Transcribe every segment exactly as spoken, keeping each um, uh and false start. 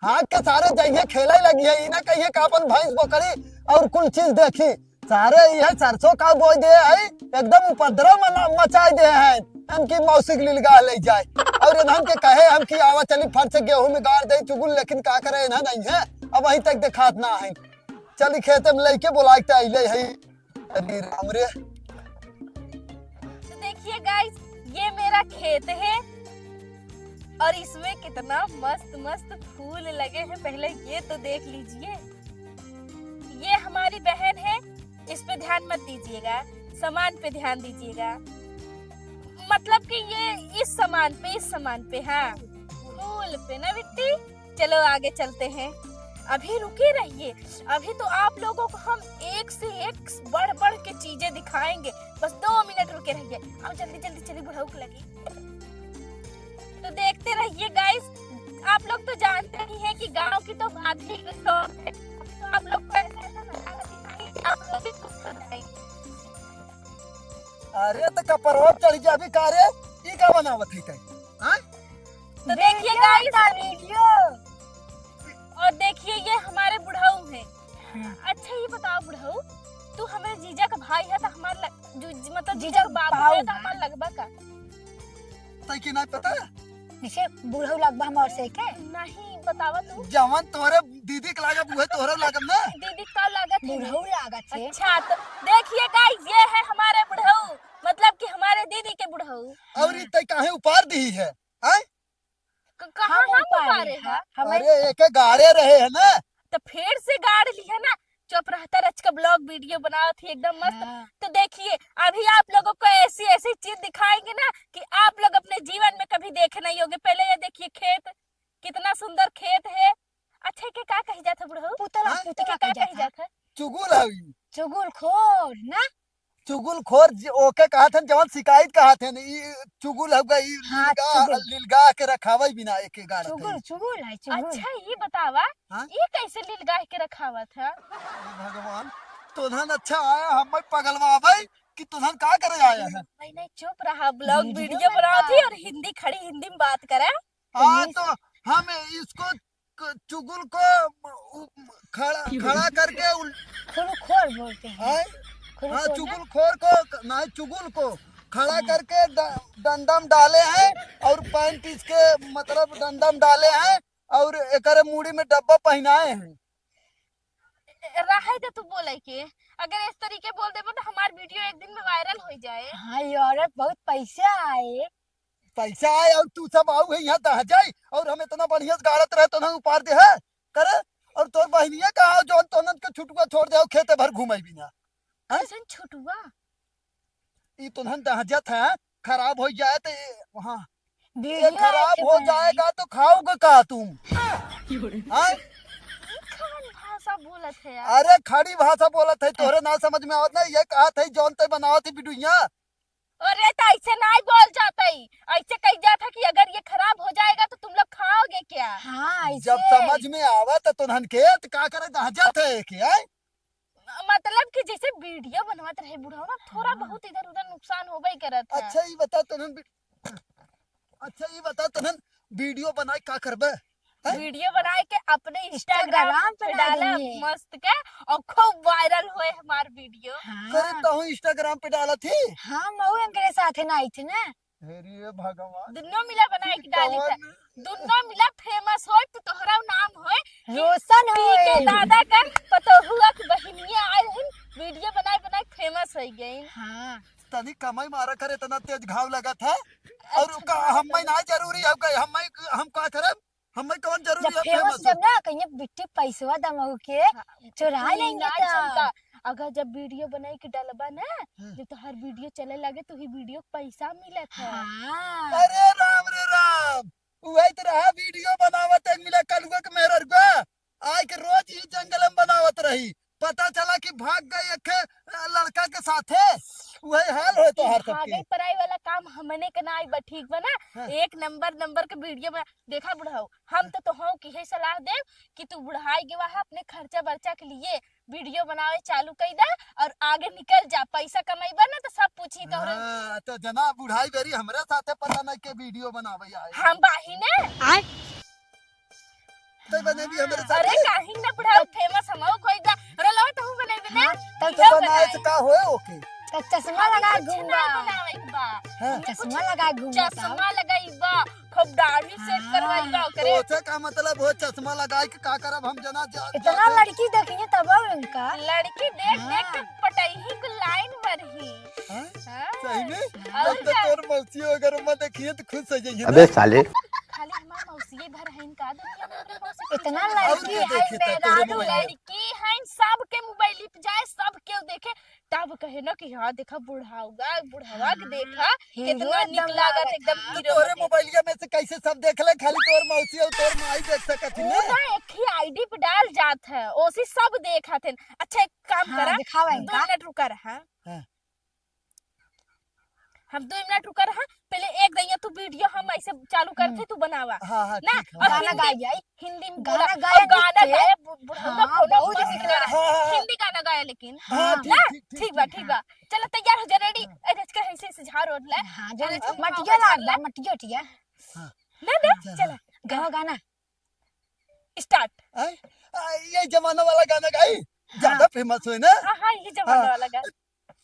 हाँक के सारे जइहे खेले लगिहे, ई ना कहिए कि अपन भैंस बकरी और कुल चीज देखी। सारे इहे सरसों का बोई दे है, एकदम उपद्रव मना-, मचाई दे है। इनकी मौसी के लिलगा ले जाए और इन्हन के कहे हम कि आवा चली फट से गेहूं में गाड़ दे चुगुल, लेकिन का करे इन्हन नहीं है, अब वहीं तक देखात ना है। चली खेते में लेके बोलाए के अइले है। अरे राम रे। तो देखिए गाइस, ये मेरा खेत है और इसमें कितना मस्त मस्त फूल लगे हैं। पहले ये तो देख लीजिए, ये हमारी बहन है, इस पे ध्यान मत दीजिएगा, सामान पे ध्यान दीजिएगा। मतलब कि ये इस सामान पे, इस सामान पे, हाँ, फूल पे ना बिट्टी। चलो आगे चलते हैं, अभी रुके रहिए, अभी तो आप लोगों को हम एक से एक बढ़ बढ़ के चीजें दिखाएंगे। बस दो मिनट रुके रहिए, आओ जल्दी जल्दी चलिए, भूख लगी। तो देखते रहिए गाइस, आप लोग तो जानते ही हैं कि गांव की तो बात ही कुछ और है। तो आप लोग को ऐसा ऐसा नजारा दिखाएंगे, आप लोग भी खुश हो जाएंगे। अरे तो कपरवा चढ़ जाबी का रे? ई का बनावत है तै? हाँ? तो देखिए वीडियो गाइस, बता, वीडियो। और देखिए ये हमारे बुढ़ऊ हैं। हाँ। अच्छा ये बताओ बुढ़ऊ, तू हमारे जीजा का भाई है तो हमार ल-, जो, ज-, मतलब जीजा जीजा का का बाबू भाऊ है तो है। हमार लगबा का? तै के नहीं पता? जैसे बुढ़ऊ लगबा हमार से के? नहीं बतावा तू। जवन तोरे दीदी के लागब उहे तोहरो लागब ना। दीदी का लागत है? बुढ़ऊ लागत है। अच्छा तो देखिए गाइस, ये है हमारे बुढ़ऊ, मतलब कि हमारे दीदी के बुढ़ऊ। और ई तै काहे उपार दी है? आय? क-, कहाँ हम हम उपारे उपारे हैं? हैं? हमें अरे एके गाड़े रहे है ना। तो फेर से गाड़ ली है ना। चुप रहता रच का ब्लॉग वीडियो बनावत ही एकदम मस्त। हाँ। तो देखिए अभी आप लोगों को ऐसी ऐसी चीज दिखाएंगे ना कि आप लोग अपने जीवन में कभी देखे नहीं होंगे। पहले ये देखिए खेत, कितना सुंदर खेत है। अच्छा के का कही जात है बुढ़ऊ? पुतला, हाँ? पुतला के का कही जात है? चुगुल हवी। चुगुलखोर ना? चुगुलखोर ज-, ओके कहत हन जवन शिकायत कहत हन, ई चुगुल हवे, ई हाँ, लिलगा, चुगुल। लिलगा के रखावे बिना एके गाड़त चुगुल, है। चुगुल है, चुगुल। अच्छा, ई बतावा, हाँ? ई कैसे लिलगा के रखावत है? अरे भगवान, तोहन अच्छा आया, हम पगलवावे कि तोहन का करे आया है? नहीं, नहीं, चुप रहा, ब्लॉग वीडियो वीडियो बनावत ही बनावा। और हिंदी, खड़ी हिंदी में बात करे। हाँ, तो तो हम इसको क-, चुगुल को उ-, खड़ा, खड़ा करके उल-, खुरुखोर बोलते हैं। आय? खुरुखोर हाँ, ना? चुगुलखोर को, नहीं, चुगुल को खड़ा हाँ। करके ड-, डंडा में डाले हैं और पैंट इसके, मतलब, डंडा में डाले हैं और एकरे मूड़ी में डब्बा पहनाए हैं। रहे दे तू बोले के, अगर इस तरीके बोल देबो तो हमार वीडियो एक दिन में वायरल हो जाए। हाँ, ये औरत बहुत पैसा आए। पैसा आए और तू सब आऊ है यहाँ दह जाए और हम इतना बढ़िया से गाड़त रहे तो ना उपार दे है करे। और तोर बहिनिया कहा जो तोनन के छुटुआ छोड़ दे खेते भर घूमे बिना। हैं? कैसन छुटुआ? ई तोनन दह जात है, खराब हो जाए तो ये, हाँ, ये वीडियो खराब ऐसे हो बनाई। जाएगा तो खाओगे का तुम? हैं? ई कौन भाषा बोलत है यार? अरे खड़ी भाषा बोलत है, तोहरे ना समझ में आवत ना, ये कहत है जौन ते बनावत है वीडियो। अरे तो ऐसे नहीं बोल जाता ही, ऐसे कही जाता कि अगर ये खराब हो जाएगा तो तुम लोग खाओगे क्या? हाँ, जब ऐसे। समझ में आवा तो तुनहन के तो का करे दह जात है कि, हैं? मतलब कि जैसे वीडियो बनवात रहे बुढ़ऊ ना, थोड़ा हाँ। बहुत इधर उधर नुकसान होबे करत है। अच्छा, ई बता तोहन वी-, अच्छा, ई बता तोहन वीडियो बनाए का करबे? हैं? वीडियो बनाए के अपने Instagram Instagram पे पे डाला डालेंगे। मस्त के और खूब वायरल होए हमार वीडियो। हाँ। करे तहु Instagram पे डालत ही? हाँ, मऊ एंकरे साथे ना आई थे ना। हे रे भगवान। दुनो मिला बनाए ई के डाली था। कवन? दुनो मिला फेमस होए तो तोहरा नाम होए। रोशन पी के होए। दादा का पतोहुआ की बहिनिया आए हैं, वीडियो बनाए बनाए फेमस हो गई। हाँ। तनी कमाई मारा करे, इतना तेज घाव लगत है। और अच्छा, का, हम में ना जरूरी है, का, हम में, हम का करब? हम में कौन जरूरी जब है फेमस फेमस हो? जब ना कहीं बिट्टी पैसवा दमऊ के हाँ, चुरा तू लेंगे ना तो। जनता। अगर जब वीडियो बनाई के डलबा ना, हाँ। जब तोहर वीडियो चले लगे तो ही वीडियो के पैसा मिलत है। हाँ। अरे राम रे राम, वही तो रहा वीडियो बनावत एक मिला कलुआ के मेहररुआ, आए के रोज ही जंगल में बनावत रही। पता चला कि भाग गई एक, अ, लड़का के साथे। वही हाल होए तो हर सबके। भागे पराई वाला काम हमने के ना आई बा, ठीक बा ना? हाँ। एक नंबर नंबर के वीडियो बना। देखा बुढ़ऊ, हम हाँ। तो तोहू के यही सलाह देब कि तू बुढ़ाई के वहाँ अपने खर्चा बर्चा के लिए वीडियो बनावे चालू कई दे और आगे निकल जा। पैसा कमाईबा ना तो सब पूछी तोहरे। हाँ, तो जना बुढ़ाई बेरी हमरे साथे पता नहीं के वीडियो बनावे आए। हम बाही ने। आए। तै बनेबी हमरे साथे? अरे, काहे ना बुढ़ऊ, famous हमहू कोई दा-, रोलवा तहू बनेबी ना? हाँ, तब तो बनाए से का होए ओके? तो चश्मा लगा घूमबा। बनावे के बा। हाँ। चश्मा लगा घूमबा तब। चश्मा लगाइबा, खूब दाढ़ी set करवाइबा ओकरे। तो ओसे का मतलब हो, चश्मा लगाए के का करब हम जना जा-, इतना जाते। लड़की देखिए तब उनका। लड़की देख देख के हाँ। पटई ही को line मरही। हाँ? हाँ। सही में? और तब तो का? तोर मौसी अगर मैं देखिए तो खुश हो जाइए ना। अबे साले। खाली हमार मौसिये भर है इनका दुनिया में, इतना और लड़की के है, देखे त तोरे मेहरारू mobile में? लड़की है, सबके mobile पे जाए, सब केहू देखे, तब कहे ना कि हाँ, देखा बुढ़ाऊगा, बुढ़ावा के हाँ, देखा, हीरो कितना निक एकदम लागत, लागत एकदम है। हीरो तोरे के। मोबाइलिया में से कैसे सब देख ले, खाली तोर मौसी और तोर माई देख सकत ही वो ना? ना एक ही I D पे डाल जात है, ओसी सब देखत हैं। अच्छा, एक काम हाँ, करा, दिखावा दो इनका। मिनट रुका रहा। हाँ। हम दो मिनट रुका रहा, पहले एक दैया तू video हम ऐसे चालू करते, हम्म। तू बनावा। हाँ, हाँ, ना, ठीक है। और गाना हिंदी, गाई जाई। हिंदी में गाना बोला, गाया और गाना ठीक है। गाया, बु-, बुढ़ऊ हाँ, लोग कोनो बहुत कुछ अच्छा। नहीं रहा। हाँ, हाँ, हाँ। हिंदी गाना गाया लेकिन। हाँ, हाँ। ठीक, ना? ठीक, ठीक, ठीक बा, ठीक, ठीक बा। हाँ। चलो तैयार हो जा, ready। हाँ। अरे, इसके ऐसे, ऐसे झाड़ ओढ़ ले। हाँ, जो अरे, मटिया मटिया लाग बा, मटिया, ठीक है। हाँ। ना, ना, चल, चलो। हाँ। गावा गाना। Start। आय? आ, ये जमाना वाला गाना गाई, हाँ। ज्यादा famous होए ना। हाँ, हाँ, ये जमाना हाँ। वाला गाना।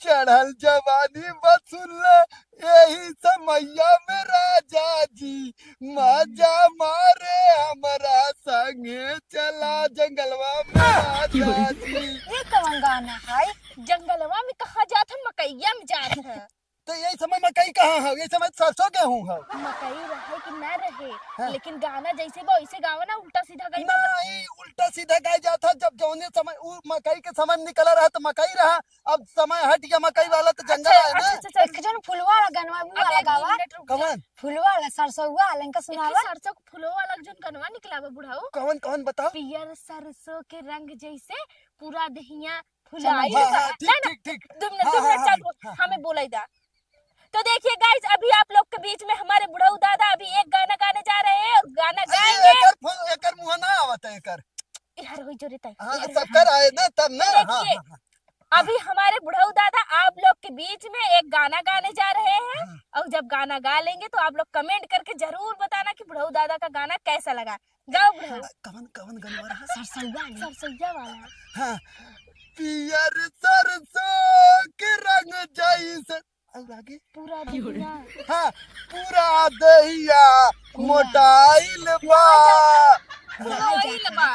चढ़ल जवानी बा सुन ले, यही समैया में राजा जी, मजा मारे हमरा संगे चला जंगलवा में राजा जी। ये कौन गाना है? जंगलवा में कहाँ जात है, मकैया में जात है। तो यही समय मकई कहाँ है? यही समय सरसों गेहूं है। मकई रहे कि ना रहे, हाँ। लेकिन गाना जैसे बा वैसे गावा ना, उल्टा सीधा गाई बा। नहीं, उल्टा सीधा गाई जात है। जब जौने समय उ मकई के समय निकला रहा तो मकई रहा, अब समय हट गया मकई वाला तो जंगल अच्छा, आए ना। अच्छा, अच्छा, अच्छा। एक जन फुलवा वाला गनवा, वो अब वाला एक गावा। मिनट रुक जा। कवन? फुलवा वाला, सरसोवा वाला, इनका एक सुनावा। सरसों के फुलवा वाला जन गनवा निकला बा बुढ़ऊ। कवन, कवन बताओ? पियर सरसों के रंग जैसे पूरा दहिया फुलाइल बा। हाँ, हाँ, ठीक, ना, ना, ठीक, ठीक। दो मिनट, हाँ, दो हाँ, मिनट हाँ, चालू, हाँ, हमें हाँ। बोलाई दा। तो देखिए guys, अभी आप लोग के बीच में हमारे बुढ़ऊ दादा अभी एक गाना गाने जा रहे हैं और गाना अरे, गाएंगे। एकर फो-, एकर मुँह ना आवत है, एकर। यार, होई जोरे ताई, हाँ, यार, सबकर हाँ। आए ना, तब ना। तो हाँ, देखिए, हाँ, हाँ। अभी हमारे बुढ़ऊ दादा आप लोग के बीच में एक गाना गाने जा रहे हैं हाँ। और जब गाना गा लेंगे तो आप लोग comment करके जरूर बताना कि बुढ़ऊ दादा का गाना कैसा लगा। गाओ बुढ़ऊ। हाँ, कवन, कवन गनवा रहा? सरसौआ वाला। सरसौआ वाला। हाँ। पियर सरसों के रंग जैसे, और आगे? पूरा दहिया। हाँ, पूरा दहिया पूरा। मोटाइल बा। फुलाइल बा।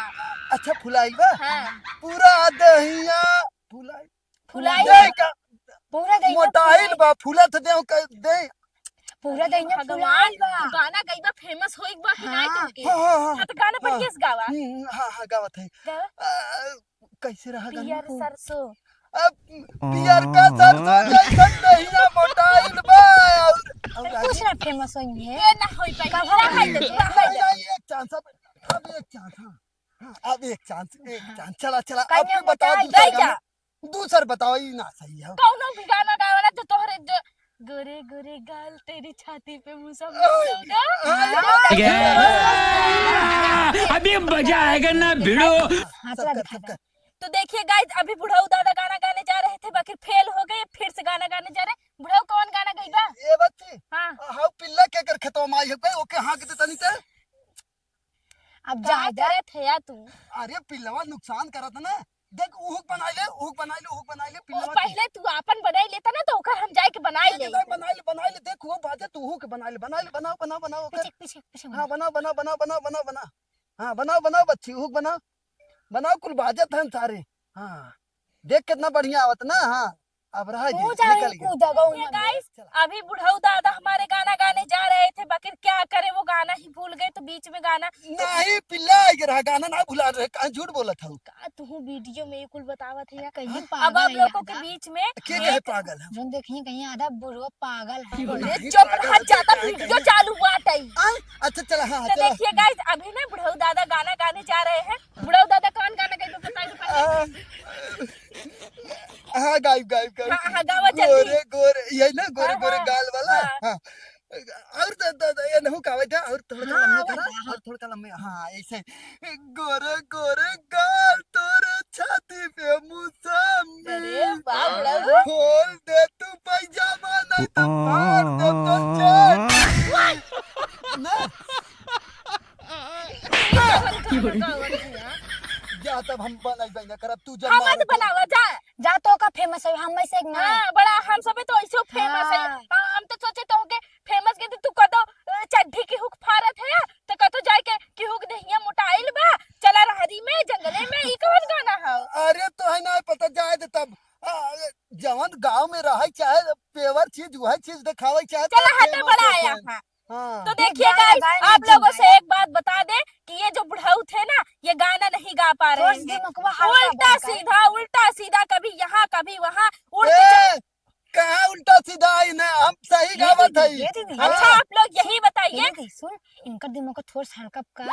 अच्छा, फुलाइल बा? हाँ। पूरा दहिया फुलाइल। फुलाइल देह बा। का पूरा दहिया मोटाइल फुलाइल। बा, फूलत देह का देह। पूरा दहिया भगवान, फुलाइल बा। गाना गइबा famous होइक बा कि नाई हाँ। तुमके? हाँ, हाँ, हाँ। हाँ, तो गाना हाँ। बढ़िया से गावा। हम्म, हाँ, हाँ, गावत है। गावा। आ, कैसे रहा गाना? पियर सरसों। अब पियर का सरसों जैसन दहिया मोटाइल बा। और, और कुछ आगे? ना famous होइए। ये ना होई पाई, कब ना होई पाई। नहीं, नहीं, एक chance, अब, अब एक chance, हाँ। हाँ, अब एक chance, एक chance। चला, चला, कहीं अब तू बता, मोटाइल दूसर बा। गाना। दूसर बताओ, ई ना सही है। कौनो भी गाना गावेला तो तोहरे जो गोरे गोरे गाल तेरी छाती पे मुसम्मी अरे, होगा। अरे, हाँ। अभी मजा आएगा ना भिड़ो। हाँ, सब चला कर, दिखा सब दे। कर। तो देखिए guys, अभी बुढ़ऊ दादा गाना गाने जा रहे थे, बाकी fail हो गए, फिर से गाना गाने जा रहे। बुढ़ऊ कौन गाना गइबा? ए बच्ची, हाँ। हाउ पिल्ला के कर खेतवा में आई है, ओके हाँक दे तनी ते। अब का जाए दे। करत है या तू? अरे पिल्लवा नुकसान करत ना। देख उहुक बनाई ले, उहुक बनाई ले, उहुक बनाई ले, ओ, पिल्लवा के। पहले तू आपन बनाई लेता ना तो ओकर हम जाए के बनाई ले। बनाई ले, बनाई ले, देख वो बाजे तू उहुक बनाई ले, बनाई ले, बनाओ, बनाओ, बनाओ ओकर। पीछे, पीछे, पीछे हाँ, बनाओ। बनाओ, बनाओ, बनाओ, बनाओ, बनाओ, बनाओ। हाँ, बनाओ, बनाओ, बनाओ बच्ची, उहुक बनाओ। बनाओ, कुल बाजत हन सारे। हाँ, देख कितना बढ़िया आवत ना। हाँ, अब रह तू गई, जाओ, निकल गई। कूद गऊ ये ना। Guys, चला। अभी बुढ़ऊ दादा हमारे गाना गाने जा रहे थे, बाकी क्या करे, वो गाना ही भूल गए, तो बीच में गाना नहीं, पिल्ला आगे रहा, गाना ना भुला रहे, कहाँ झूठ बोलत हऊ? का तू video में ये कुल बतावत है या? कहीं अब पागल आप है लोगों के यार। बीच में के कहे एक पागल है? जोन देखिए कहीं आधा बुढ़वा पागल है। अरे नहीं, चुप पागल रहा, है, ज्यादा कहीं, video कहीं। चालू बात है। आ? अच्छा, चला, हाँ, तो चला। देखिए guys, अभी ना बुढ़ऊ दादा गाना गाने जा रहे हैं। बुढ़ऊ दादा कौन गाना गाइबे बताइए पहले। आ, हाँ, गाइब, गाइब, गाइब। हाँ, हाँ, गावा जल्दी। गोरे, गोरे, यही ना, गोरे, हाँ, गोरे हाँ, गाल वाला? हाँ। हाँ। और द-, द-, द-, ये नहु गावे जा, और थोड़ा सा हाँ, लम्बे करा, हाँ। और थोड़ा सा लम्बे, हाँ, ऐसे। गोरे, गोरे गाल तोरे छाती पे मुसम्मी। अरे, बाप रे। खोल दे तू पैजामा, नहीं तो फाड़ दे तो चड्डी। ना? लड़का आवत है यहाँ। जा तब हम बनाई बहना करब, तू जब हम मारे मत तो बनावा, जा। जा तो का फेमस है, हम में से एक ना। हाँ, बड़ा हम सबे तो ऐसे फेमस है। हाँ। हाँ, हम तो सोचे तो होके फेमस के तू कतो, अ, चड्ढी की हुक फारत है, तो कतो जाए के की हुक देहिया मोटाइल बा, चला रहरी में, जंगले में, ई कौन गाना है? अरे तो है ना पता जाए दे तब। आ, जवन गाँव में रहे चाहे पेवर चीज, वही चीज देखावे चाहे चला तब हटे फेमस बड़ा होत आया है। हाँ। हाँ। तो ये देखिए गाना गाइस, गाए आप नहीं लोगों से सुनाया। एक बात बता दे कि ये जो बुढ़ऊ थे ना, ये गाना नहीं गा पा रहे थोड़ा हैं। दिमागवा हल्का उल्टा बन गए। सीधा, उल्टा सीधा, कभी यहाँ, कभी वहाँ, उल्टी ए, कहाँ उल्टा सीधा आई ना, हम सही ये गावत दीदी, हई। ये दीदी, हाँ। अच्छा, आप लोग यही बताइए। ये दीदी, सुन, इनकर दिमाग को थोड़ा सा हल्का का।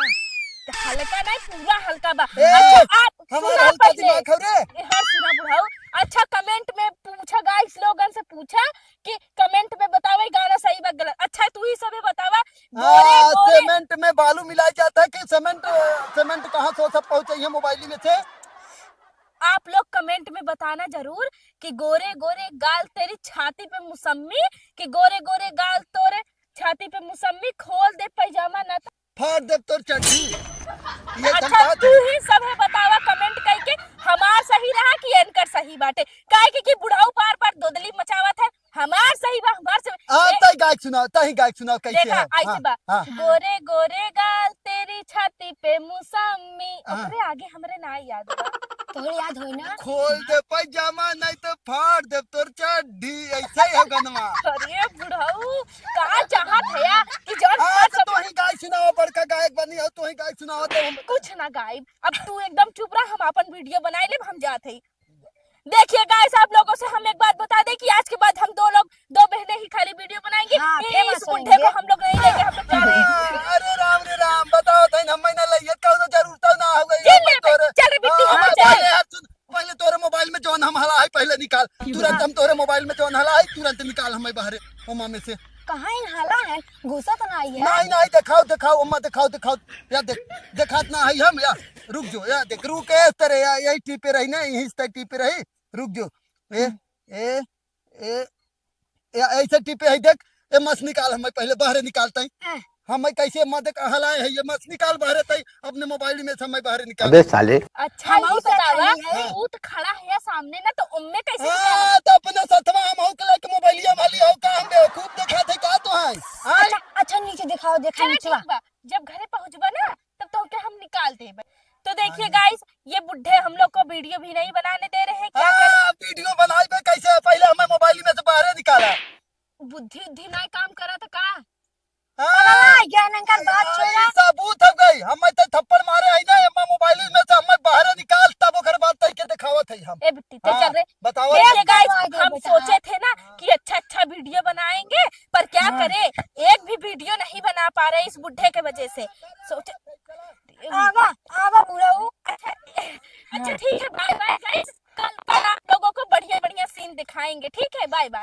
हल्का नहीं, पूरा हल्का बा। ए, अच्छा, आप हमारा सुना हल्का पहले। दिमाग है रे। ए, हर सुना बुढ़ऊ। अच्छा, कमेंट में पूछा, गाइस लोगन से पूछा कि कमेंट में बतावे गाना सही बा गलत। अच्छा, तू ही सबे बतावा, गोरे हाँ, गोरे सीमेंट में बालू मिलाया जाता है कि सीमेंट, सीमेंट कहाँ से सब पहुँचे हैं मोबाइल में से? आप लोग कमेंट में बताना जरूर कि गोरे गोरे गाल तेरी छाती पे मौसमी, कि गोरे गोरे गाल तोरे छाती पे मौसमी, खोल दे पैजामा ना तो फाड़ दे तोर चड्ढी। ये अच्छा, तू ही सब है बतावा कमेंट करके, हमार सही रहा कि एनकर सही बाटे? काहे कि, कि बुढ़ऊ बार बार दोदली मचावत है। हमार सही बा, हमार सही। आ, ए- तही गायक सुनाओ, तही गायक सुनाओ, कैसे देखा, है? ऐसे हाँ, बा। हाँ। गोरे गोरे गाल तेरी छाती पे मौसमी, हाँ। ओकरे आगे हमरे ना याद बा। तोहरे याद होई ना? खोल दे पैजामा, नहीं तो फाड़ दे तोर चड्ढी, ऐसे ही हो गनमा। अरे बुढ़ऊ, का चाहत है या कि जौन हाँ, हमार तो सब तोही गायक सुनाओ, बड़का गायक बनी हो, तोही गायक सुनाओ तो हम कुछ ना गाइब। अब तू एकदम चुप रह, हम आपन वीडियो बनाए लेब, हम जात हई। देखिए गाइस, आप लोगों से हम एक बात बता दें कि आज के बाद हम दो लोग, दो बहनें ही खाली वीडियो बनाएंगे। हाँ, ये फेमस इस बुढ़े को होंगे। हम लोग नहीं लेंगे, हम लोग जा रहे हैं। अरे राम रे राम, बताओ तो हम ना लइए, कौनो जरूरत ना हो गई। चल रे, तोरे। चल रे बिट्टी, हाँ, हाँ, हमें चल। पहले यार सुन, पहले तोरे मोबाइल में जौन हम हला है, पहले निकाल। तुरंत हम तोरे मोबाइल में जौन हला है, तुरंत निकाल हमें बाहरे, ओमा में से। कहाँ इन हाला है? घुसा तो ना आई है। नहीं, नहीं, दिखाओ, दिखाओ, अम्मा, दिखाओ, दिखाओ। या देख, दिखात ना है हम, या, रुक जो, या देख, रुक, ए, तेरे, या, यही टीपे रही ना, यही से टीपे रही, रुक जो। ए, हम्म। ए, ए, या, ऐसे टीपे है, देख, ए, मस निकाल, हमें पहले बाहरे निकालते हैं। ए। हमें कैसे अम्मा देख हलाए है, ये मस निकाल बाहरे तई, अपने मोबाइल में से हमें बाहरे निकाल। अबे साले। अच्छा, हम ये आऊ बतावा, सच्चाई है। हाँ। ऊ तो खड़ा है या सामने ना, तो ओम्मे कैसे हाँ, निकाला? तो अपने सथवा हम आऊ के लेके मोबाइलिया वाली हो का, हम बेवकूफ दिखात है का तो है? हाँ? अच्छा, अच्छा, नीचे दिखाओ, देखा चलो नीचवा। ठीक बा, जब घरे पहुँचबा ना, तब तो के हम निकाल देबे। तो देखिए हाँ। गाइस, ये बुढ़े हम लोग को वीडियो भी नहीं बनाने दे रहे हैं, क्या करें? हाँ, वीडियो बनाइबे कैसे? पहले हमें मोबाइल में से बाहरे निकाला। बुद्धि उद्धि नहीं काम करा तो का? हाँ। पगला है क्या? इनकर बात हाँ, छोड़ा। ये सबूत हो गई। हमें तो थप्पड़ मारे है ना, अम्मा मोबाइल में से हमें बाहरे निकाल, तब ओकर बाद तई के दिखावत है हम। ए बिट्टी, ते हाँ, चल रे। बताओ। देखिए देख गाइस, करवा दे हम बेटा। सोचे थे ना कि अच्छा अच्छा वीडियो बनाएंगे, पर क्या हाँ। करें, एक भी वीडियो नहीं बना पा रहे इस बुढ़े के वजह से। सोचे आवा, आवा बुढ़ऊ। अच्छा, अच्छा हाँ। ठीक है, बाय बाय गाइस। कल, कल आप लोगों को बढ़िया बढ़िया सीन दिखाएंगे, ठीक है? Bye bye.